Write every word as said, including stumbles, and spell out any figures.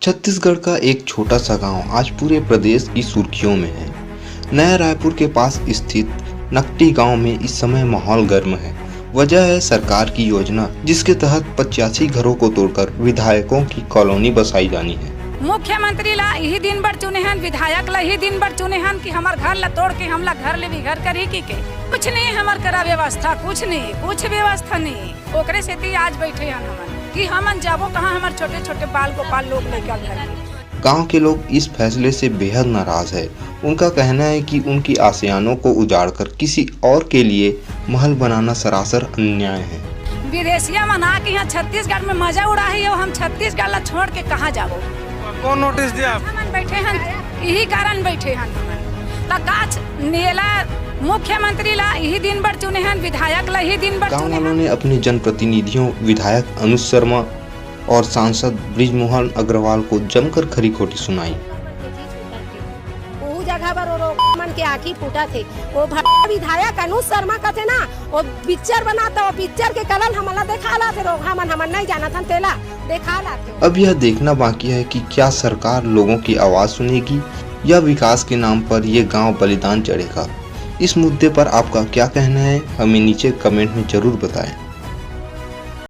छत्तीसगढ़ का एक छोटा सा गांव आज पूरे प्रदेश की सुर्खियों में है। नया रायपुर के पास स्थित नकटी गांव में इस समय माहौल गर्म है। वजह है सरकार की योजना, जिसके तहत पचासी घरों को तोड़कर विधायकों की कॉलोनी बसाई जानी है। मुख्यमंत्री ला इही दिन बर चुने हन, विधायक ला इही दिन बर चुने हन कि हमर घर ला तोड़ के हमला घर ले बिघर करही कि के। कुछ नहीं हमर करा व्यवस्था, कुछ नहीं, कुछ व्यवस्था नहीं। ओकरे सेती आज बैठे हन हमन कि हमन जाबो कहाँ, हमर छोटे छोटे बाल गोपाल लोग लइका घर के। गांव के लोग इस फैसले से बेहद नाराज है। उनका कहना है कि उनकी आशियानों को उजाड़कर किसी और के लिए महल बनाना सरासर अन्याय है। विदेशिया मन आके यहाँ छत्तीसगढ़ में मजा उड़ाही, और हम छत्तीसगढ़ ला छोड़ के कहाँ जाबो? कौन नोटिस दिया आप? हमन बैठे हन, यही कारण बैठे हन हमन। त काच नेला मुख्यमंत्री ला यही दिन बर चुने हन, विधायक ला यही दिन बर गांव चुने वालों हन। ने अपने जनप्रतिनिधियों विधायक अनुज शर्मा और सांसद बृजमोहन अग्रवाल को जमकर खरी खोटी सुनाई। ओहू जगह बर ओ रोगहा मन के आँखी फूटत हे। ओ भा-, विधायक अनुज शर्मा कथे ना, ओ पिक्चर बनाता, ओ पिक्चर के कलर हमला देखा लाथे, रोगहा मन हमन नहीं जानत हन तेला देखा लाथे। अब यह देखना बाकी है कि क्या सरकार लोगों की आवाज सुनेगी या विकास के नाम पर ये गांव बलिदान चढ़ेगा। इस मुद्दे पर आपका क्या कहना है, हमें नीचे कमेंट में जरूर बताएं।